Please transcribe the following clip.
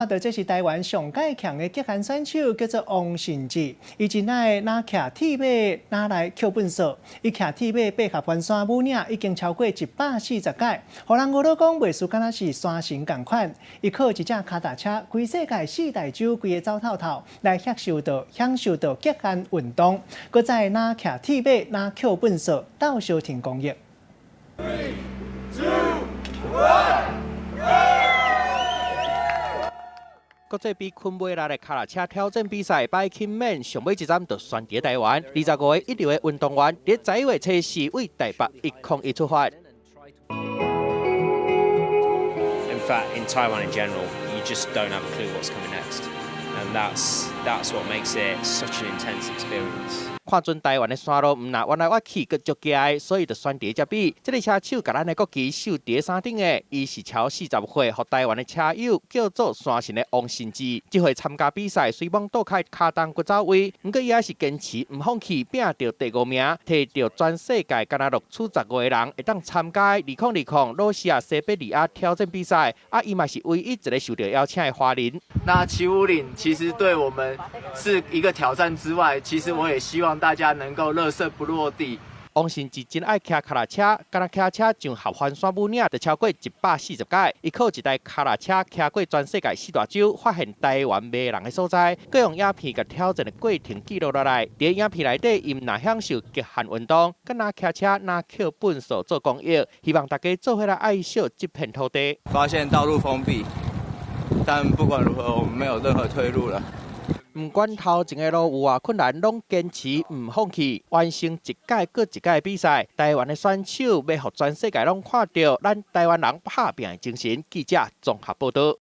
著這是台灣上蓋強的極限選手，叫做王信志。伊真愛若騎鐵馬，若來抾糞掃。伊騎鐵馬爬合歡山武嶺，已經超過140屆，予人誤咧講袂輸，敢若是山神仝款。伊靠一隻跤踏車，規世界四大洲規个走透透，來享受到極限運動。閣再若騎鐵馬，若抾糞掃，鬥相挺公益。 Three, two, one, go! 國際比墾袂力的跤踏車挑戰比賽，BikingMan 上尾一站就選佇台灣。25個一流的運動員，佇11月初四對台北101出發。 In fact, in Taiwan in general, you just don't have a clue what's coming next, and that's what makes it such an intense experience. 看準台灣的山路毋但彎來彎去，閣足崎，所以就選佇遮比。這个車手共咱的國旗繡佇衫頂的，伊是超40歲，予台灣的車友叫做山神的王信志。這回參加比賽雖罔倒開跤重骨走位，毋過伊猶是堅持毋放棄，拼著第五名，摕著全世界干焦錄取15個人會當參加2020露西亞西伯利亞挑戰比賽。啊，伊嘛是唯一一个受著邀請的華人。那騎武嶺其實對我們是一個挑戰之外，其實我也希望大家能夠垃圾不落地。王信志真愛騎跤踏車，干焦騎車上合歡山武嶺就超過140屆。伊靠一台跤踏車騎過全世界四大洲，發現台灣迷人的所在，閣用影片共挑戰的過程記錄落來。佇影片內底，伊毋但享受極限運動，閣若騎車、若抾糞掃做公益，希望大家做伙來愛惜這片土地。發現道路封閉，但不管如何，我們沒有任何退路了。毋管頭前的路有偌困難，攏堅持毋放棄，完成一屆閣一屆比賽。台灣的選手欲予全世界攏看著咱台灣人拍拚的精神。記者綜合報導。